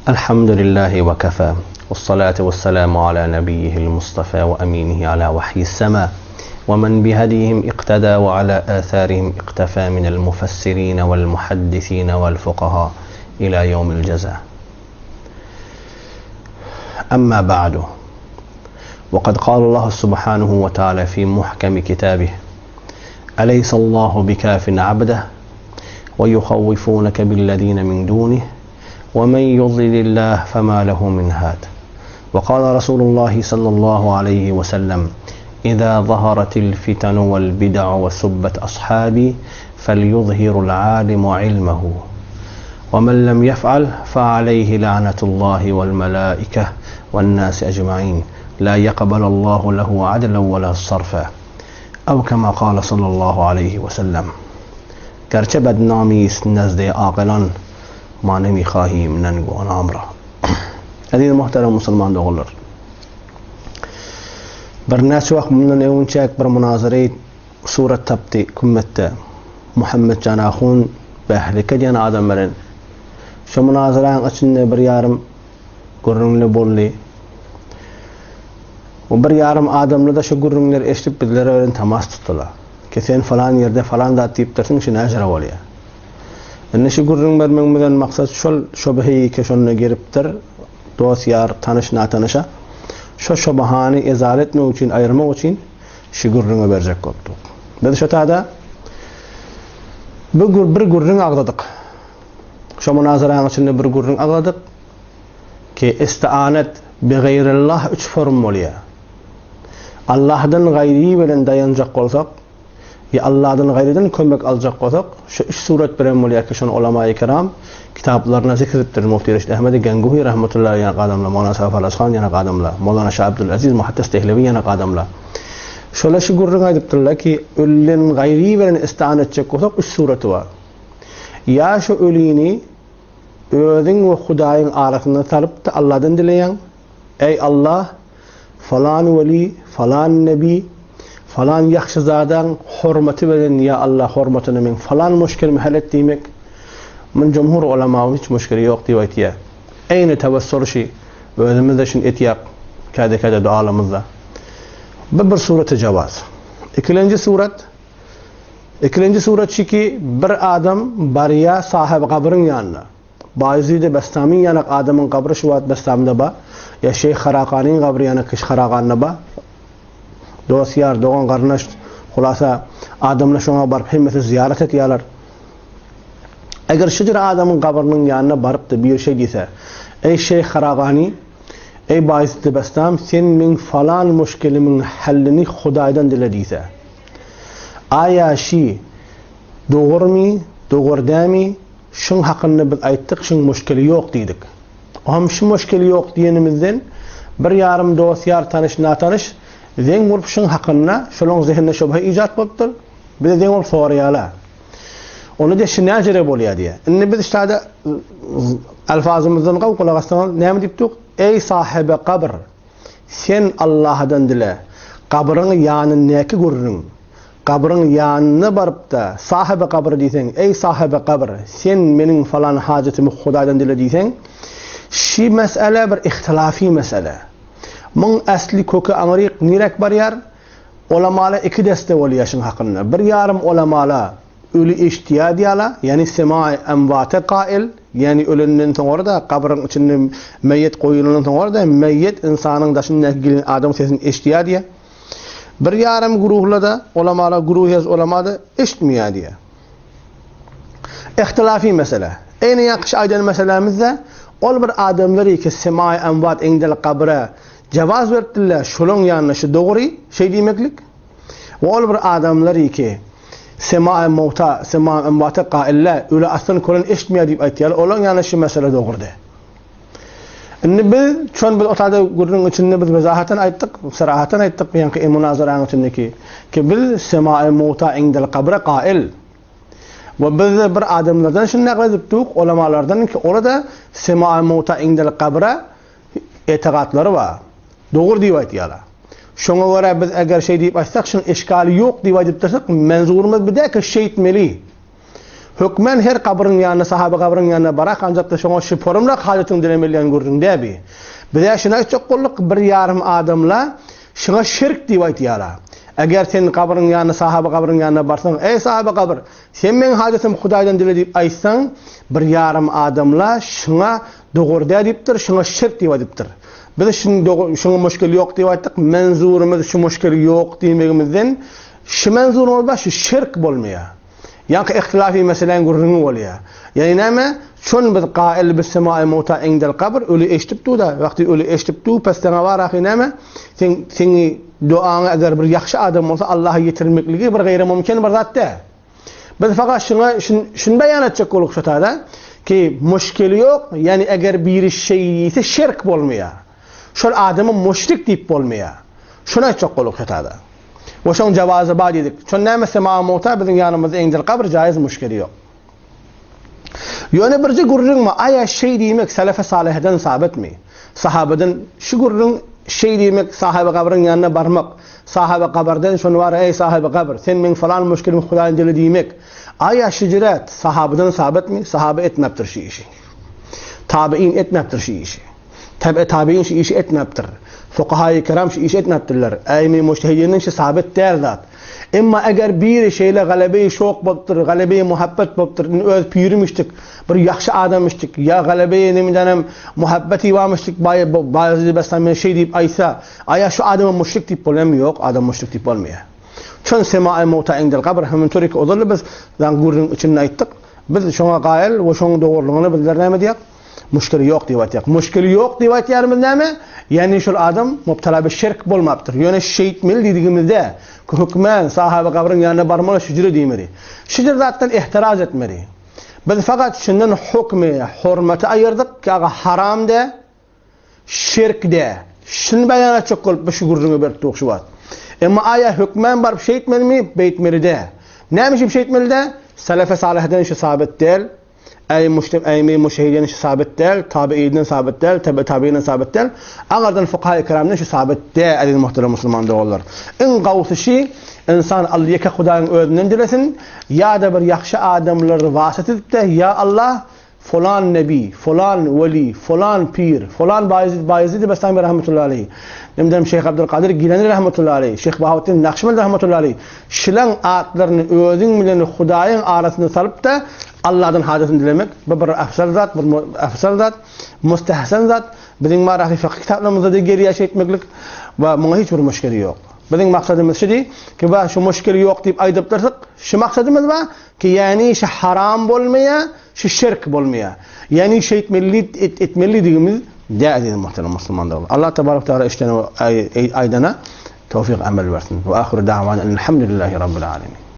الحمد لله وكفى والصلاة والسلام على نبيه المصطفى وأمينه على وحي السماء ومن بهديهم اقتدى وعلى آثارهم اقتفى من المفسرين والمحدثين والفقهاء إلى يوم الجزاء أما بعد وقد قال الله سبحانه وتعالى في محكم كتابه أليس الله بكاف عبده ويخوفونك بالذين من دونه ومن يضلل الله فما له من هاد وقال رسول الله صلى الله عليه وسلم إذا ظهرت الفتن والبدع وسبت أصحابي فليظهر العالم علمه ومن لم يفعل فعليه لعنة الله والملائكة والناس أجمعين لا يقبل الله له عدلا ولا صرفا أو كما قال صلى الله عليه وسلم گرچه بدنامی است نزد عاقلان ما نمیخواهیم ننگ و نام را Eziz muhterem musulman doganlar. Birnäçe wagt mundan öňünçäk bir munazara surat tapdy kümmetde. Muhammetjan ahun Bählike diýen adam bilen. Şo munazaraň içinde bir ýarym gürrüňli boldy. O bir ýarym adamly-da şo gürrüňleri eşidip bizlere bilen tamas tutdular. Ki sen falan ýerde falan zat diýipdirsiň, şu näjere bolýar? Indi şu gürrüň bermegimizden maksat şol şobheýi şonda gelipdir, dost-ýar, tanyş-natanyşa şo şobahany ezal etmek üçin, aýyrmak üçin şu gürrüňi berjek bolupdyk. Biz şo tada bu bir gürrüň agzadyk. Şo munazaraň içinde bir gürrüň agzadyk ki istianet bi gaýrillah üç form bolýar. Allahdan gaýry bilen daýanjak bolsak, ýa Allahdan gaýrydan kömek aljak bolsak, şu üç surat bilen bolýar ki, şony ulamaýy kiram kitaplarynda zikr edipdir, Mufti Reşit Ahmedi Ganguhi rahmetullahi ýaly adamlar, Mowlana Sarfaraz han ýaly adamlar, Mowlana Şa Abdulaziz Muhaddis Dehlewi ýaly adamlar. Şolar şu gürrüňi aýdypdyrlar ki, ölüden gaýry bilen istan etjek bolsak, üç suraty bar. Ýa şu ölini özüň we Hudaýyň arasynda salyp-da Allahdan dileýäň, Eý Allah, falan weli, falan nebi, falan ýagşyzadaň hormaty bilen ýa Allah hormatyna meň falan muşkilimi hal et diýmek, muny jumhur ulama hiç muşkili ýok diýip aýtýar. Eýni tewessül şi, özümiz-de şuny etýäk käde-käde dualarymyzda. Bu bir suraty jawaz. Ikilenji surat, ikilenji surat şi ki, bir adam barýar sahyby gabryň ýanyna. Baýezide Bestamyň ýanak adamyň gabry şu wagt Bestamda ba, ýa Şeýh Harakanyň gabry ýanak Kiş Harakanda ba. Dost ýar, dogan garyndaş, hulasa adamlar şoňa baryp hemmesi zyýarat etýärler. Eger şu jür adamyň gabrynyň ýanyna barypda biri şeý diýse, Eý Şeýh Harakany, eý Baýezide Bestam, sen meň falan muşkilimiň hallini Hudaýdan dile diýse. Aýa şi dogrumy, dogry dämi? Şuň hakynda biz aýtdyk, şuň muşkili ýok diýdik. Ohm şu muşkili ýok diýenimizden bir ýarym dost-ýar, tanyş-natanyş zeň bolup şuň hakynda şolaň zehininde şübhe icat bolupdyr. Bize zeň bolup soraýarlar. Onda diýýär, şu näjere bolýar diýýär. Indi biz ştada alfazymyzdan gawy gulak assaňyz näme diýipdik? Eý sahibi gabr, sen Allahdan dile, gabryň ýanyndaky gürrüň. Gabryň ýanyna baryp-da, Sahyby gabr diýseň, Eý, sahyby gabr, sen meniň falan hajatymy Hudaýdan dile diýseň, şi mesele bir ihtilafy mesele. Muň äsli köki aňryk niräk barýar? Olamala iki deste bolýar şuň hakynda. Bir ýarym olamala öli eşitýär diýýärler, ýagny semaý emwate kail, ýagny ölenden soňra-da, gabryň içinde meýit goýulandan soňra-da, meýit ynsanyň daşyndaky gelen adamyň sesini eşitýär diýýär. Bir ýarym guruhla-da, ulamala guruh ulama-da eşitmeýär diýýär. Ihtilafy mesele. Eýni ýaňky aýdan meselämizde ol bir adamlar ki semaý emwat indel kabra jawaz beripdirler, şolaň ýanynda şu dogry, şeý diýmeklik. We ol bir adamlar ki semaý mowta, semaý emwata kailler, öli aslan kölen eşitmeýär diýip aýtýarlar, olaň ýanynda şu mesele dogrudy. Indi biz, çon biz otada gürrüň içinde biz wezahatdan aýtdyk, sarahatdan aýtdyk ýaňky munazaraň içindeki, ki biz semae mowta indel kabra kail. We biz bir adamlardan şuny nakl edipdik, ulamalardan ki ola-da semae mowta indel kabra etigatlary bar. Dogry diýip aýtýarlar. Şoňa görä biz eger şeý diýip aýtsak, şuň eşkaly ýok diýip aýdyp dursak, menzurymyz bu däl ki şeýtmeli. Hökmän her gabryň ýanyna, sahaba gabryň ýanyna barak anjakda şoňa şu forumlak hajatyňy dilemeli diýen gürrüň dä bi. Biz-ä şuny aýtjak bolduk, bir ýarym adamla şuňa şirk diýip aýtýara. Eger sen gabryň ýanyna, sahaba gabryň ýanyna barsaň, Eý sahaba gabyr, sen meň hajatymy Hudaýdan dile diýip aýtsaň, bir ýarym adamla şuňa dogry dä diýipdir, şuňa şirk diýip aýdypdyr. Biz şuny şuňa muşkil ýok diýip aýtdyk, menzurymyz şu muşkil ýok diýmegimizden şu menzurymyz bar, şu şirk bolmaýar. Ýaňky ihtilafy meseläň gürrüňi bolýar. Ýagny näme? Çün biz gail bis semai mowta indel kabr, öli eşidip dur-da, wagty öli eşidip dur, pes saňa bar ahy näme? Seň seňi duaňy eger bir ýagşy adam bolsa Allaha ýetirmekligi bir gaýry mümkin bir zat däl. Biz fakat şuňa şuny beýan etjek boluk şu taýda ki muşkili ýok, ýagny eger biri şeý diýse şirk bolmaýar. Şol adama muşrik diýip bolmaýar. Şuny aýtjak boluk şu taýda. We şoň jawazy bar diýdik. Şon näme sema mowta biziň ýanymyzda eňdil gabr jaýyz muşkili ýok. Ýöne birje gürrüň bar, aýa şeý diýmek selefe salyhdan sabytmy? Sahabadan şu gürrüň şeý diýmek sahyby gabryň ýanyna barmak, sahyby gabrdan şony bar eý sahyby gabr sen meň falan muşkilimi hudaýyň dili diýmek aýa şüjret sahabadan sabytmy? Sahaba etmepdir şu işi. Tabiin etmepdir şu işi. Tebe tabiin şu işi etmepdir. Fukahaýy kiram şu işi etmepdirler. Äimi mujtehidiniň şi sabit däl zat. Emma eger biri şeýle galebeýi şowk bolupdyr, galebeýi muhabbet bolupdyr, indi öz pirimişdik, bir ýagşy adamyşdyk, ýa galebeýi nemidenem muhabbeti barmyşdyk, baý Baýezidi Bestami şeý diýip aýtsa, aýa şu adama müşrik diýip bolýarmy? Ýok, adam müşrik diýip bolmaýar. Çün sema'i mowta indel gabr hemen türiki ozaly biz zaň gürrüň içinde aýtdyk. Biz şoňa gaýyl we şoň dogrulygyny bizler näme diýýäk? Muşkili ýok diýip aýtýak. Muşkili ýok diýip aýtýarymyz näme? Ýagny şol adam mubtala bi şirk bolmapdyr. Ýöne şeýtmeli diýdigimizde, hökmän sahaby gabryň ýanyna barmaly şüjre diýmeli. Şüjre zatdan ehteraz etmeli. Biz fakat şundan hukmy hormaty aýyrdyk, ki aga haram dä, şirk dä. Şuny beýan etjek bolup bu şu gürrüňi berip duk şu wagt. Emma aýa hökmän baryp şeýtmelimi? Beýtmeli dä. Näme üçin şeýtmeli dä? Selefe salyhden şu sabit däl. Äý muştem äýmeý muşehiden şu sabit däl, tabiinden sabit däl, tebe tabiinden sabit däl, agardan fukaha kiramdan şu sabit däl eziz muhterem musulman doganlar. Iň gowusy şi, ynsan Alla ýeke Hudaýyň özünden dilesin, ýa-da bir ýagşy adamlary wasyt edip-de, ýa Allah, folan nebi, folan weli, folan pir, folan Baýezid Baýezidi Bestami rahmetullahi aleýh, nemdenem Şeýh Abdulkadyr Gilani rahmetullahi aleýh, Şeýh Bahaweddin Nakşbend rahmetullahi aleýh, Şilaň atlaryny özüň bilen Hudaýyň arasyna salyp-da, Allahdan hajatyny dilemek, bu bir afzal zat, bir afzal zat, mustahsan zat. Biziň marahy fykyh kitaplarymyzda-da gelýär şeýtmeklik we muňa hiç bir muşkeli ýok. Biziň maksadymyz şudy, ki we şu muşkeli ýok diýip aýdyp dursak, şu maksadymyz bar, ki ýagny şu haram bolmaýar, şu şirk bolmaýar. Ýagny şeýtmeli etmelidigimiz däl eziz muhterem musulman doganlar. Allah tebarek teala eşidene we aýdana Towfyk amel bersin. We ahyru da'wana enelhamdülillahi rabbil alemin.